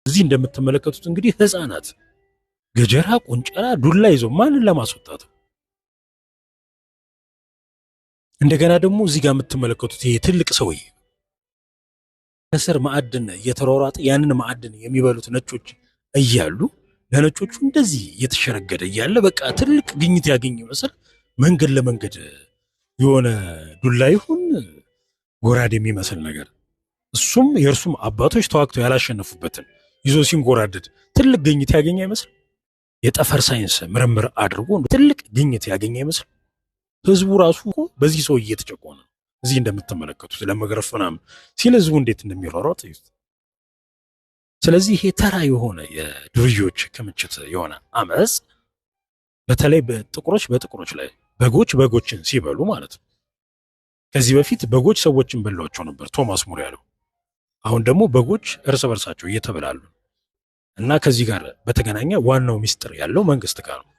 እዚህ እንደምትመለከቱት እንግዲህ ህፃናት ገጀራ፣ ቆንጨራ፣ ዱላ ይዘው ማንን ለማስወጣት? እንደገና ደግሞ እዚህ ጋር የምትመለከቱት ይሄ ትልቅ ሰውዬ ከስር ማዕድን እየተሯሯጠ ያንን ማዕድን የሚበሉት ነጮች እያሉ ለነጮቹ እንደዚህ እየተሸረገደ እያለ በቃ ትልቅ ግኝት ያገኘ መስል መንገድ ለመንገድ የሆነ ዱላ ይሁን ጎራዴ የሚመስል ነገር፣ እሱም የእርሱም አባቶች ተዋግተው ያላሸነፉበትን ይዞ ሲንጎራደድ ትልቅ ግኝት ያገኘ አይመስል? የጠፈር ሳይንስ ምርምር አድርጎ ትልቅ ግኝት ያገኘ አይመስል? ህዝቡ ራሱ እኮ በዚህ ሰው እየተጨቆነ ነው። እዚህ እንደምትመለከቱት ለመግረፍ ምናምን ሲል ህዝቡ እንዴት እንደሚሯሯጥ እዩት። ስለዚህ ይሄ ተራ የሆነ የዱርዬዎች ክምችት የሆነ አመፅ፣ በተለይ በጥቁሮች በጥቁሮች ላይ በጎች በጎችን ሲበሉ ማለት ነው። ከዚህ በፊት በጎች ሰዎችን በሏቸው ነበር ቶማስ ሙር ያለው። አሁን ደግሞ በጎች እርስ በርሳቸው እየተበላሉ እና ከዚህ ጋር በተገናኘ ዋናው ሚስጥር ያለው መንግስት ጋር ነው።